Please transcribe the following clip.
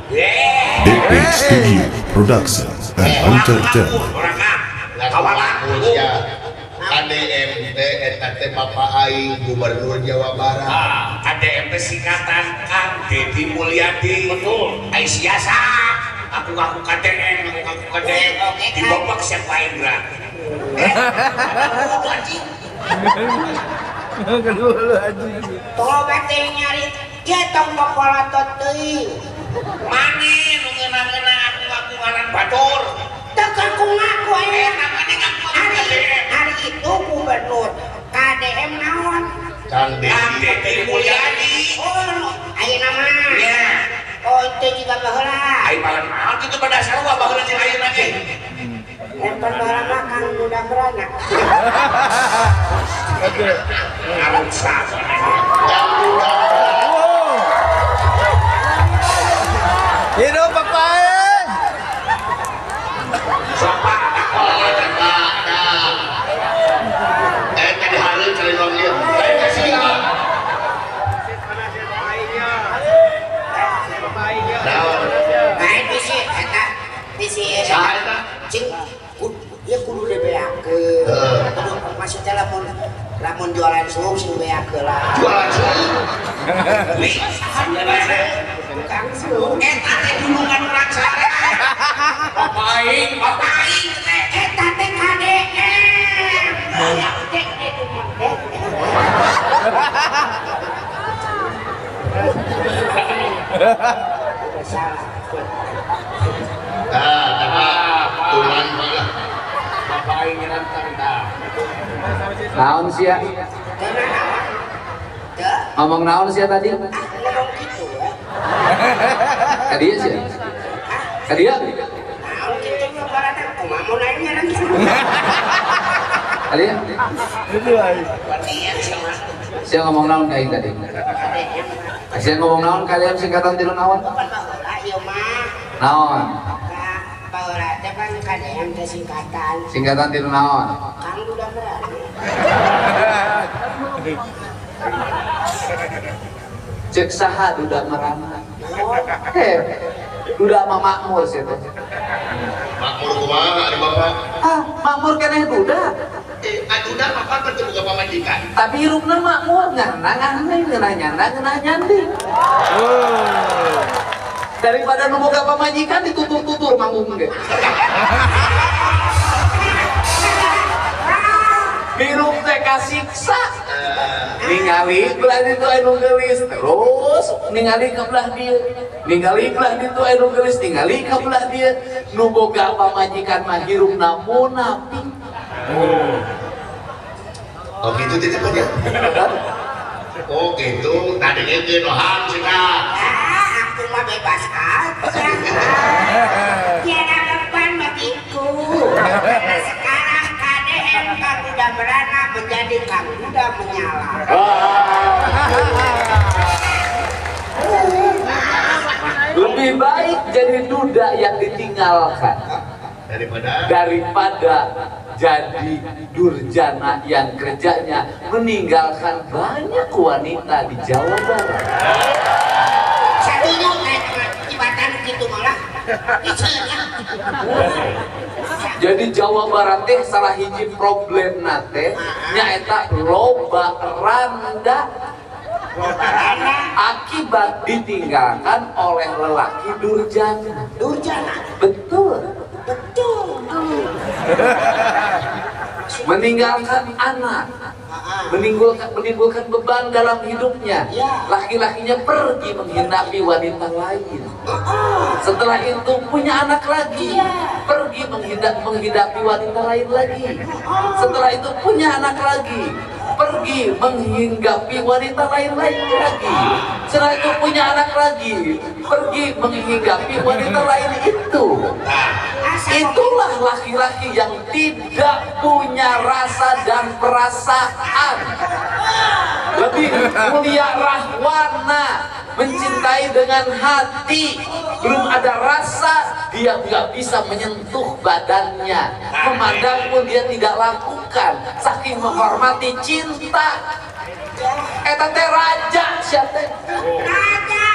DP Studio Production and Entertainment. Kawalan ya. KDM teh eta teh Bapak aing Gubernur Jawa Barat. KDM teh singkatan Kang Deddy Mulyadi. Betul. Ai siasa. Aku ngaku KDM, aku ngaku KDM. Dibobok siapa Indra. Kudu anjing. Kedua lu anjing. Tolong teh nyari ieu tong popolotot teuing. Mane nu ngeunah-ngeunah aku ngaku ngaran batur. Teu keur ku ngaku ayeuna. Mane ngaku KDM. Hari itu gubernur KDM naon? Kang Deddy Mulyadi. Oh, ayeuna mah. Nya. Oh, itu juga baheula. Ai baheula naon kitu pada sarua baheula jeung ayeuna ge. Lempar baheula mah Kang Duda Merana. Ngaruksa. Kang Duda. Hidup Bapak aing. Sopak tadi hari cari uang ieu. Lain ka sia. Naon? Nah, bisi eta bisi saha eta? Cing ieu kudu dibeakeun. Kudu maksudnya lamun lamun jualan suuk sing beakeun lah. Jualan suuk. Wih, tukang suuk. Eta teh dulungan urang sare. Bapak aing teh eta teh KDM. Naon sia? Ngomong naon sia tadi? Ngomong gitu ya. Kadia sia? Kadia? Naon kitu mah baratan kumaha mun aing ngaran. Kadia? Sia ngomong naon ka aing tadi? Sia ngomong naon kalian singkatan tilu naon? Naon? Baheula teh kan KDM teh singkatan. Singkatan tilu naon? Kang Duda Merana. Cek saha Duda Merana? Heh, Duda mah makmur sih teh. Makmur kumaha ari bapak? Ah, makmur keneh duda. Duda mah kan teu boga pamajikan. Tapi hirupna makmur ngarana ngarana ngeunah nyanda ngeunah nyanding. Daripada nu boga pamajikan ditutur-tutur manggung ge. Hirup teh kasiksa. Ningali belah ditu anu geulis terus ningali ka belah dieu. Ningali belah ditu anu geulis ningali ka belah dieu. Nu boga pamajikan mah hirupna munafik. Oh gitu teh ya. Oh gitu, tadi ge nohang cenah. Aku mah bebas aja. Tiada beban bagiku. Karena sekarang KDM Kang Duda Merana menjadi Kang Duda Menyala. Lebih baik jadi duda yang ditinggalkan daripada jadi durjana yang kerjanya meninggalkan banyak wanita di Jawa Barat. Satunya kayak jembatan gitu malah. Jadi Jawa Barat teh salah hiji problem teh nyaeta loba randa akibat ditinggalkan oleh lelaki durjana. Durjana. Betul. Betul. Meninggalkan anak, menimbulkan beban dalam hidupnya. Laki-lakinya pergi menghindapi wanita lain. Setelah itu punya anak lagi, pergi menghidapi wanita lain lagi. Setelah itu punya anak lagi, pergi menghinggapi wanita lain lagi. Setelah itu punya anak lagi, pergi menghinggapi wanita lain itu. Itulah laki-laki yang tidak punya rasa dan perasaan. Lebih mulia rahwana, mencintai dengan hati. Belum ada rasa, dia nggak bisa menyentuh badannya. Memandang pun dia tidak lakukan. Saking menghormati cinta. Eta teh raja sia teh. Raja.